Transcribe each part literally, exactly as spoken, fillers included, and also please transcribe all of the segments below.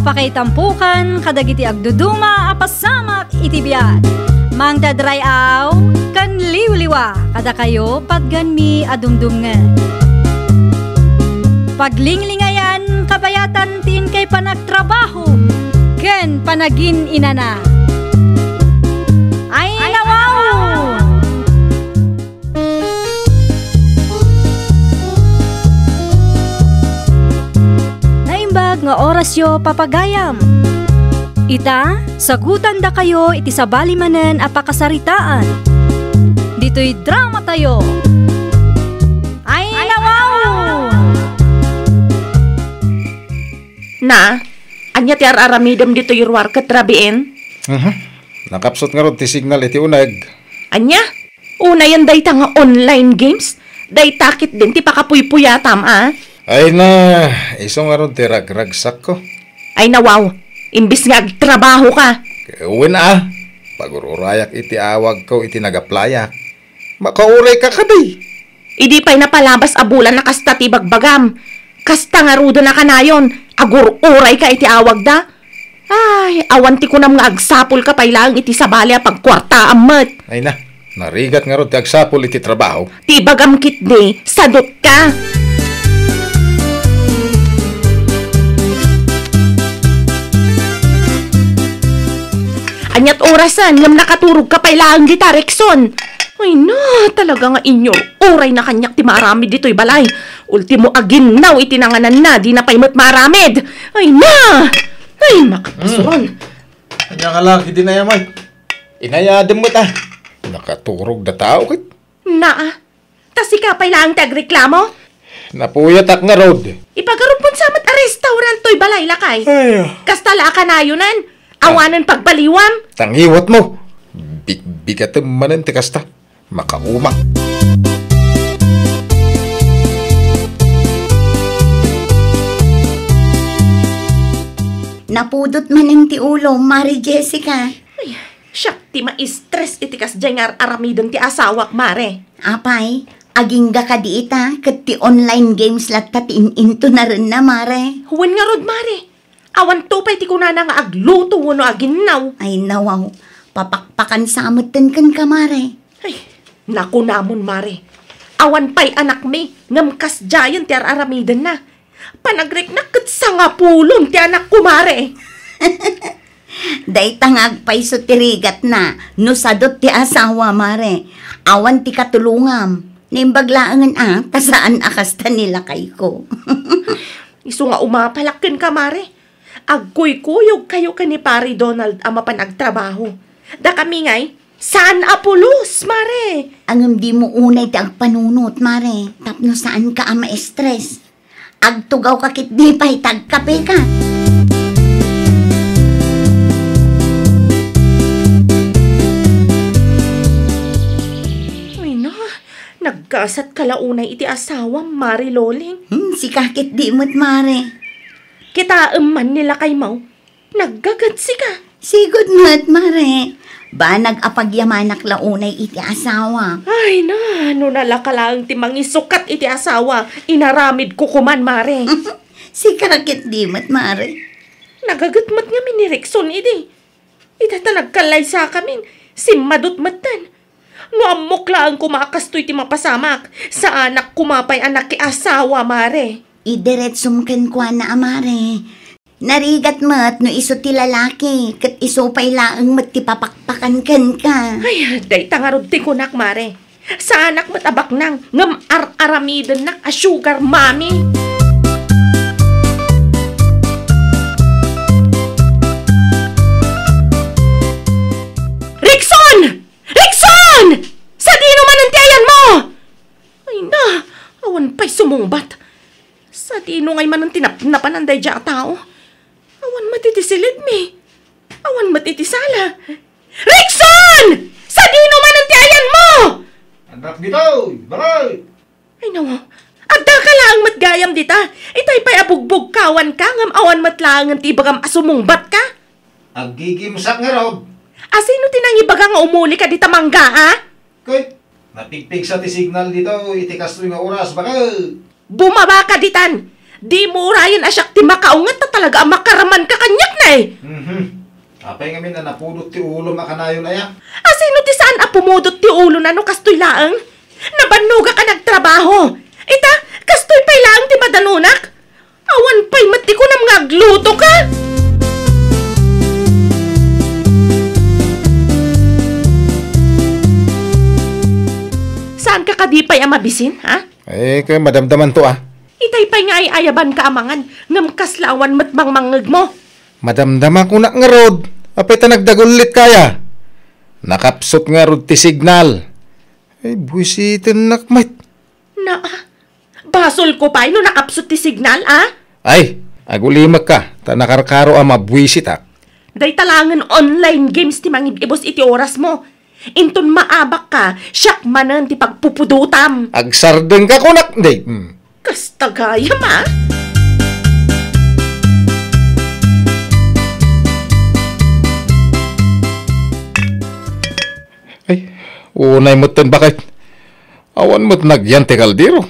Pakaitampukan kadagiti agduduma a pasamak iti biag. Mangted ray-aw ken liwliwa kadakayo patganmi a dumdumngeg. Paglinglingayan kabayatan ti inkay panagtrabaho ken panagin-inana. Ay, nawaw! Naimbag nga orasyo, papagayam. Ita, sagutandakayo iti sabali manen a pakasaritaan. Ditoy dramatayo. Ay, nawaw! Na, ania ti ar-aramidem ditoy ruar ket rabiin? Mhm. Nakapsut ngarud ti signal iti uneg. Ania? Unayen dayta nga online games? Dayta ketdin ti pakapuypuyatam, a? Ay na, isu ngarud ti ragragsakko. Ay na, wow. Imbis nga agtrabahoka. Wen a, pagur-urayak iti awagko iti nagaplayak. Makaurayka kadi. Idi pay napalabas a bulan a kasta ti ibagbagam. Kasta ngaruden a kanayon, agur-urayka iti awagda. Ay, awan ti kunam nga agsapulka pay laeng iti sabali a pagkuartaam met. Ay na, narigat ngarud ti agsapul iti trabaho. Ti ibagam ketdi, sadutka. Ania't orasen ngem nakaturogka pay laeng dita, Rexon? Ay na, talaga nga inyor-urayna kaniak ti maaramid ditoy balay. Ultimo, aginnaw iti nangananna, dina pay met maaramid. Ay na! Ay, makapasuron. Ania ka la, iti nayamay? Inayadem met a. Nakaturog da tao ket. Naa, ta sika pay laeng ti agreklamo? Napuyatak ngarud. Ipagaruponsa met a restaurant toy balay, lakay. Ay, ah. Kasta la a kanayonen. Ah. Awanen pagbaliwam. Tangiwatmo. Bigbigatem manen ti kasta. Makauma. Napudot manen ti ulom, Mare Jessica. Ay, siak ti ma-stress iti kasdiay nga ar-aramiden ti asawak, Mare. Apay, agingga kadi ita ket ti online games latta ti in-intunarenna, Mare? Wen ngarud, Mare. Awanto pay ti kunana nga agluto wenno aginnaw. Ay, nawaw. Papakpakansa metten kenka, Mare. Ay, nakunamon, Mare. Awan pay anakmi, ngem kasdiayen ti ar-aramidenna. Panagriknak ket sangapulon ti anakko, Mare. Dayta nga agpayso ti rigatna no sadot ti asawa, Mare. Awan ti katulongam. Naimbag laengen a, ta saan a kasta ni lakayko. Isu nga umapalak kenka, Mare. Agkuykuyogkayo ken ni Pare Donald a mapan agtrabaho. Dakami ngay, saan a pulos, Mare. Ngem dimo unay ti agpanunot, Mare, tapno saanka a ma-stress. Agtugawka ketdi pay ta agkapeka. Ay na, nagkasatka la unay iti asawam, Mare Loling. Hmm, sika ketdi met, Mare. Kitaem man ni lakaymo. Naggagat sika. Sigud met, Mare. Banag a pagyamanak la unay iti asawa. Ay na, no nalaka laeng ti mangisukat iti asawa, inaramidko koman, Mare. Sika ketdi met, Mare. Nagaget met ngamin ni Rexon idi. Ita ta nagkallaysakamin, simmadot metten. No ammok laeng koma a kastoy ti mapasamak, saanak koma pay a nakiasawa, Mare. Idiretsom kenkuana a Mare. Narigat met no isu ti lalaki, ket isu pay laeng met ti papakpakan kenka. Ay, dayta ngarud ti kunak, Mare. Saanak met a baknang, ngem ar-aramidennak a sugar mommy. Rexon! Rexon! Sadino manen ti ayanmo? Ay na, awan pay sumungbat. Sadino ngay manen ti napnapanan daydiay a tao? Awan met iti silidmi. Awan met iti sala. Rexon! Sadino manen ti ayanmo? Annak ditoy, baray! Ay, nawaw. Addaka laeng met gayam dita. Itay pay a bugbugkawanka, ngem awan met laengen ti ibagam a sumungbatka. Aggigimsak ngarud. A sino ti nangibaga nga umulika dita mangga, a? Ket, napigpigsa ti signal dita iti kastoy nga oras, baket. Bumabaka ditan! Dimo urayen a siak ti makaunget ta talaga a makaramanka kaniak, ne. Mhm. Apay ngamin a napudot ti ulom a kanayon aya? A sino ti saan a pumudot ti ulona no kastoy laeng? Nabannogak a nagtrabaho. Ita, kastoy pay laeng ti madanunak. Awan pay met ti kunam nga aglutoka. Saanka kadi pay a mabisin, ha? Eh, kay madamdamanto, ah. Itay pay nga ay-ayabanka a mangan, ngem kasla awan met mangmangngegmo. Madamdama ko nak ngarud, apay ta nagdagullit kaya. Nakapsut ngarud ti signal. Ay, buisitennak met. Naa, basolko pay no nakapsut ti signal, a? Ay, agulimekka, ta nakarkaro a mabuisitak. Dayta laengen online games ti mangib-ibus iti orasmo. Inton maabakka, siak manen ti pagpupudotam. Agsardengka kunak, day. Hmm. Kasta gayam, a? Ay, unay met ten baket. Awan met nagyan ti kaldero.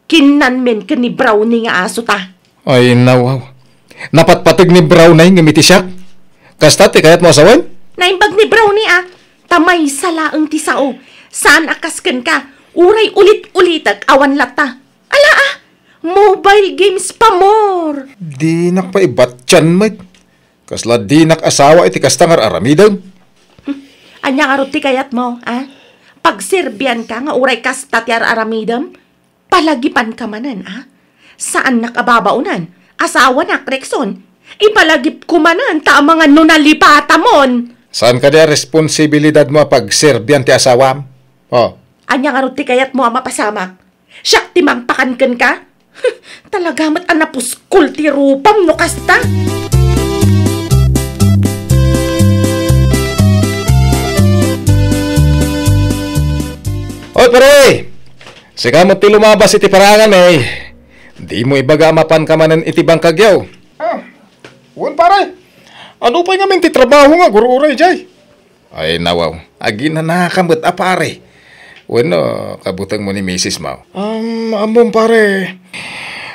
Kinnanmen ken ni Brownie nga asota. Ay, nawaw. Napatpateg ni Brownie ngem iti siak. Kasta ti kayatmo a sawen? Naimbag ni Brownie, a. Ta maysa laeng ti sao. Saan a kas kenka. Uray ulit-ulitek awan latta. Ala, a. Mobile games pa more. Dinak pay ibattian met. Kasla dinak asawa iti kasta nga ar-aramidem. Ania ngarud ti kayatmo, a? Pagserbianka nga uray kasta ti ar-aramidem? Palagipanka manen, a? Saannak a babaonan. Asawanak, Rexon. Ipalagipko manen ta amangan no nalipatamon. Saan kadi a responsibilidadmo a pagserbian ti asawam? Oh. Ania ngarud ti kayatmo a mapasamak? Siak ti mangpakan kenka? Talaga met a napuskol ti rupam no kasta. Oy, pare! Sika met ti lumabas iti parangan, eh. Dimo ibaga a mapanka manen iti bangkagyo. Ah, wen, pare. Ano pay ngamin ti trabaho nga agur-uray jay? Ay, nawaw. Aginanaka met a pare. Wenno, kabutengmo ni misis mo? Um, ammom, pare.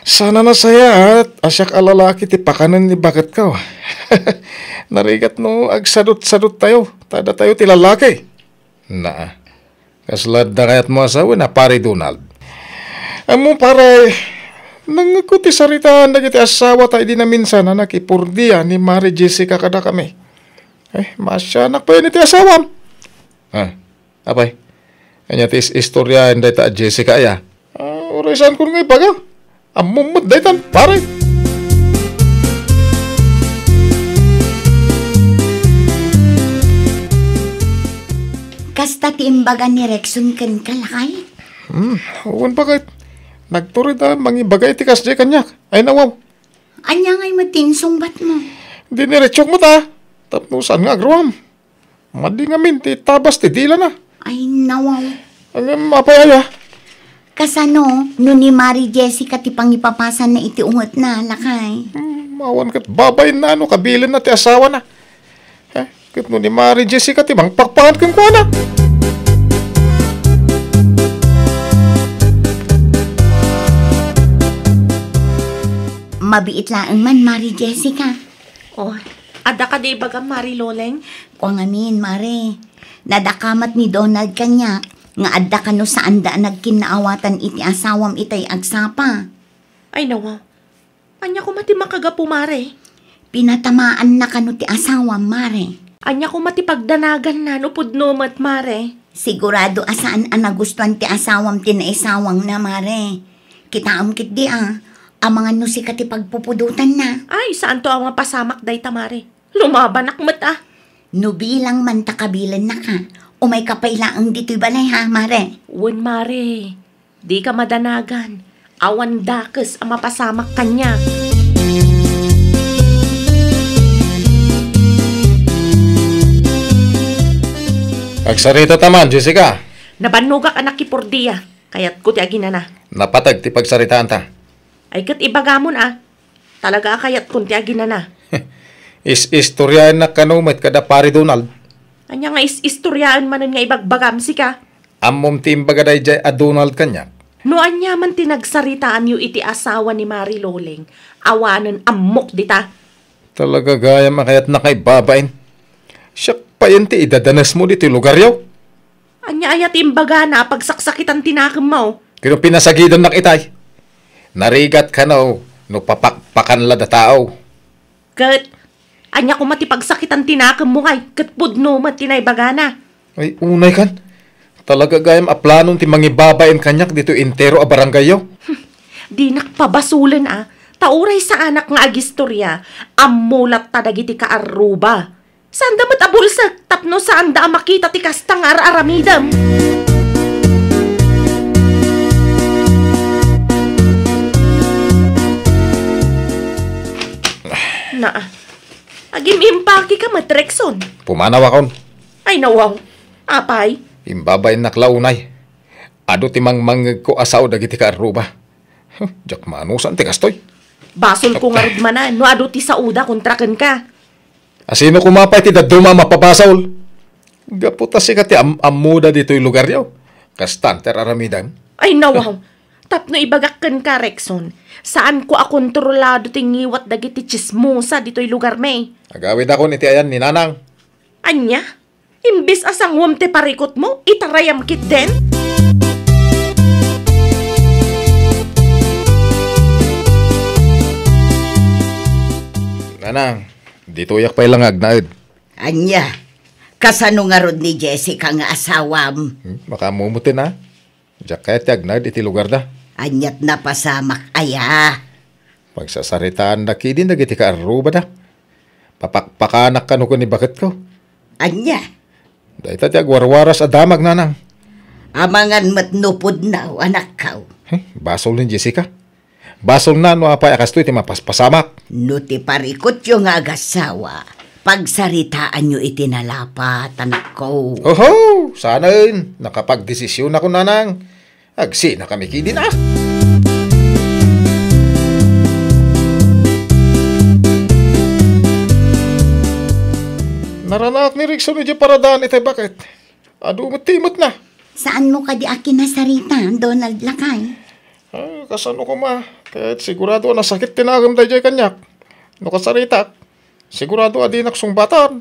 Sana nasayaat a siak a lalaki ti pakanen ni baketko. Narigat no agsadut-sadut tayo. Ta datayo ti lalaki. Naa. Kasla adda kayatmo a sawen a pare Donald? Ammom, pare, nangngegko ti saritaan dagiti asawa ta idi naminsan a nakipurdia ni Mari Jessica kadakami. Eh, maasianak pay iti asawam. Ah, apay? Ania ti is-istoriaen dayta a Jessica aya? Ah, uray saankon nga ibaga. Ammom met daytan, pare. Kasta ti imbaga ni Rexon kenka, lakay? Hmm, wen, baket. Nagtured a mangibaga iti kasdiay kaniak. Ay, nawaw. Ania ngay met ti insungbatmo? Diniretsuak met, a. Tapno saan nga agruam. Madi ngamin ti tabas ti dilana. Ay, nawaw. Ngem apay aya? Kasano no ni Mari Jessica ti pangipapasanna iti ungetna, lakay? Hmm, awan ket babainna no kabilenna ti asawana. Eh, ket no ni Mari Jessica ti mangpakpakan kenkuana? Mabiit laeng man, Mari Jessica. Oh, adda kadi ibagam, Mari Loleng? Kua ngamin, Mare. Nadakamat ni Donald kaniak nga adda kano saanda a nagkinnaawatan iti asawam itay agsapa. Ay, nawa. Ania koma ti makagapu, Mare? Pinatamaanna kano ti asawam, Mare. Ania koma ti pagdanaganna no pudno met, Mare? Sigurado a saan a nagustuan ti asawam ti naisawangna, Mare. Kitaem ketdi a, amangan no sika ti pagpupudotanna. Ay, saanto a mapasamak dayta, Mare. Lumabanak met a. No bilang man ta kabilennaka, umayka pay laeng ditoy balay ha, Mare. Wen, Mare. Dika madanagan. Awan dakes a mapasamak kaniak. Agsarita ta man, Jessica. Nabannogak a nakipurdia. Kayatko ti aginana. Napateg ti pagsaritaanta. Ay ket ibagamon a. Talaga a kayatkon ti aginana. Is-istoriaennak kano met kada Pari Donald. Ania nga is-istoriaen manen nga ibagbagam, sika? Ammom ti imbaga daydiay a Donald kaniak. No ania man ti nagsaritaanyo iti asawa ni Mari Loleng, awanen ammok dita. Talaga gayam a kayatnak nga ibabain. Siak payen ti idadanesmo ditoy lugaryo. Ania aya ti imbagana a pagsaksakitan ti nakemmo? Ket no pinasagidannak itay, narigat kano no papakpakan la da tao. Ket ania koma ti pagsakitan ti nakemmo ngay ket pudno met ti naibagana? Ay, unay kan. Talaga gayam a planon ti mangibabain kaniak ditoy entero a barangayyo. Dinak pabasolen a, ta uray saanak nga agistorya, ammo latta dagiti kaarruba. Saanda met a bulsek tapno saanda a makita ti kasta nga ar-aramidem. Naa. Agim-impakeka met, Rexon. Pumanawakon. Ay, nawaw. Apay? Imbabainnak la unay. Adu ti mangmangngegko a sao dagiti kaarruba. Huh, diak manusan ti kastoy. Basolko ngarud manen no adu ti saoda kontra kenka. A sino koma pay ti dadduma a mapabasol? Gapu ta sika ti am-, ammoda ditoy lugaryo. Kastan ti ar-aramidem. Ay, nawaw. Tapno ibagak kenka, Rexon, saanko a kontrolado ti ngiwat dagiti tsismosa ditoy lugarmi. Agawidakon iti ayan ni Nanang. Ania? Imbes a sanguem ti parikutmo, itarayam ketdin? Nanang, ditoyak pay la nga agnaed. Ania? Kasano ngarud ni Jessica nga asawam? Hmm, makaammo met, a? Diak kayat ti agnaed iti lugarda. Aniat napasamak aya? Pagsasaritaanda ketdin dagiti kaarrubada. Papakpakanak kano ken ni baketko. Ania? Dayta ti agwarwaras a damag, Nanang. Amangan met no pudno, anakko. He, basol ni Jessica. Basolna no apay a kastoy ti mapaspasamak. No ti parikutyo nga agasawa, pagsaritaanyo iti nalapat, anakko. Oho! Saanen, nakapagdesisionakon, Nanang. Agsinakami ketdin, a. Naranaak ni Rexon idiay paradaan itay baket. Adu met ti imetna. Saanmo kadi a kinasarita, Donald, lakay? Ah, kasano koma? Ket sigurado a nasakit ti nakem daydiay kaniak. No kasaritak, sigurado a dinak sungbatan.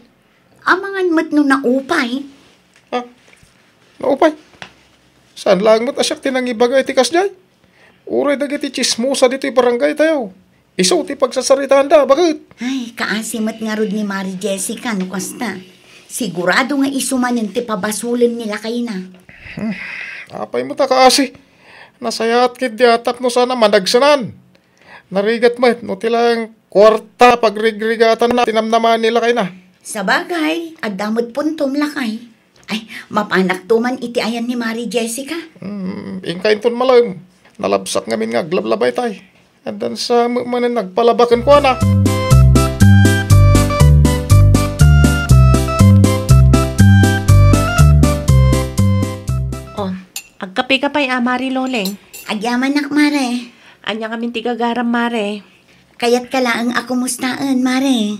Amangan met no naupay. Ha? Naupay? Saan laeng met a siak ti nangibaga iti kasdiay? Uray dagiti tsismosa ditoy barangaytayo. Isu ti pagsasaritaanda, baket. Ay, kaasi met ngarud ni Mari Jessica no kasta. Sigurado nga isu manen ti pabasolen ni lakayna. Hmm, apay met a kaasi? Nasayaat ketdi a tapno saan a managsanan. Narigat met no ti laeng kuarta pagrigrigatanna ti namnama ni lakayna. Sabagay, adda met puntom, lakay. Ay, mapanakto man iti ayan ni Mari Jessica. Hmm, inka inton malem. Nalabsak ngamin nga aglablabay tay. Addan sa manen nagpalaba kenkuana. Oh, agkapeka pay a, Mari Loleng? Agyamanak, Mare. Ania ngamin ti gagaram, Mare? Kayatka laeng a kumustaen, Mare?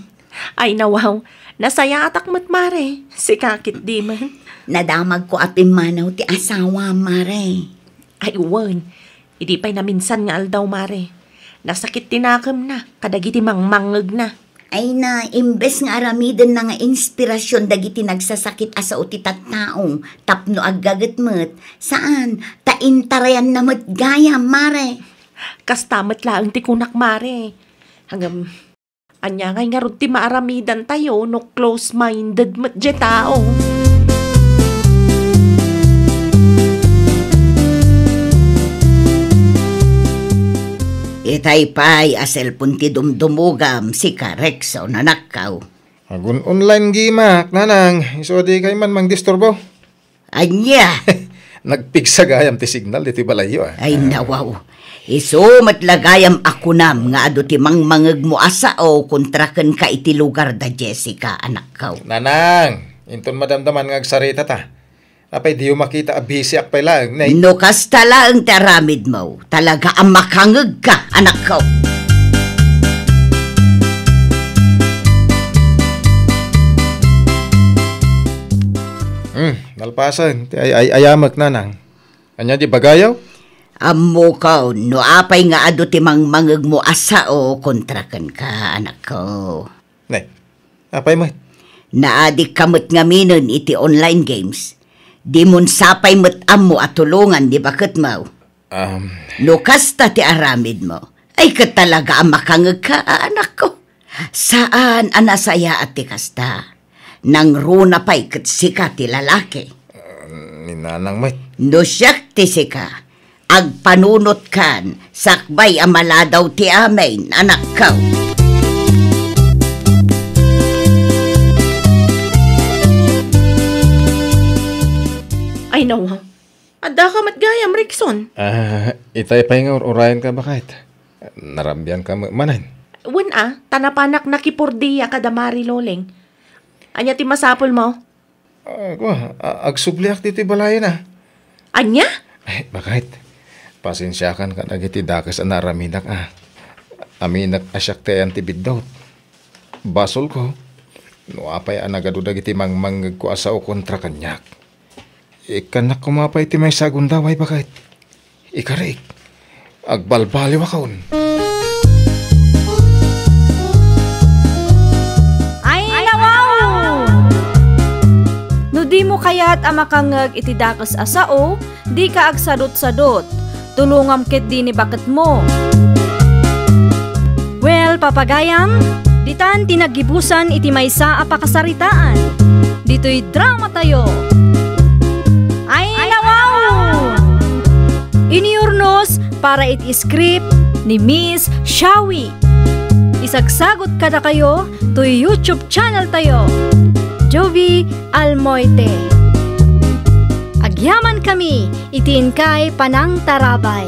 Ay, nawaw. Nasayaatak met, Mare. Sika ketdi man. Nadamagko a pimmanaw ti asawam, Mare. Ay, wen. Idi pay naminsan nga aldaw, Mare. Nasakit ti nakemna kadagiti mangmangngegna. Ay na, imbes nga aramidenna nga inspirasyon dagiti nagsasakit a sao ti tattao tapno aggaget met, saan, ta intarayanna met gayam, Mare. Kasta met laeng ti kunak, Mare. Ngem, ania ngay ngarud ti maaramidantayo no close-minded met diay tao? Itay pay a cellphone ti dumdumogam, sika, Rexon, anakko. Agun-online gameak, Nanang. Isu a dikay man mangdisturbo. Ania? Nagpigsa gayam ti signal ditoy balayyo, a. Ay, nawaw. Isu met la gayam a kunam nga adu ti mangmangngegmo a sao kontra kenka iti lugar da Jessica, anakko. Nanang, inton madamdaman nga agsaritata. Apay diyo makita a busyak pay laeng, nay? No kasta laeng ti aramidmo, talaga a makangngegka, anakko. Hmm, nalpasen ti ay-ay-ayamek, Nanang. Ania di bagayo? Ammokon no apay nga adu ti mangmangegmo a sao kontra kenka, anakko. Ne, apay met? Naadikka met ngaminen iti online games. Dimon sapay met ammo a tulongan ni baketmo. Um, No kasta ti aramidmo, ay ket talaga a makangegka, anakko. Saan a nasayaat ti kasta. Nangruna pay ket sika ti lalaki. Ni nanang met. No siak ti sika, agpanunotkan, sakbay a maladaw ti amin, anakko. Ay, nawang. Addaka met gayam, Rickson. Ah, itay pay nga ur-urayenka, baket. Narabianka met manen. Wen a, ta napanak nakipordia kada Mari Loleng. Ania ti masapulmo? Ah, kua, a-, agsubliak ditoy balayen a. Ania? Ay, baket. Pasensiakan kadagiti dakes a naaramidak a. Aminak a siak ti ayan ti biddut. Basolko, no apay a nagadu dagiti mangmangngegko a sao kontra kaniak. Ikkannak koma pay ti maysa a gundaway, baket. Ikarik, agbalbaliwakon. Ay, nawaw! No dimo kayat a makangngeg iti dakes a sao, dika agsadutsadut. Tulongam ketdi ni baketmo. Well, papagayam, ditan ti naggibusan iti maysa a pakasaritaan. Ditoy dramatayo. Ay, nawaw! Inurnos para iti script ni Miss Shawi. Isagsagut kadakayo toy YouTube channel tayo, Jovie Almoite. Agyamankami iti inkay panangtarabay.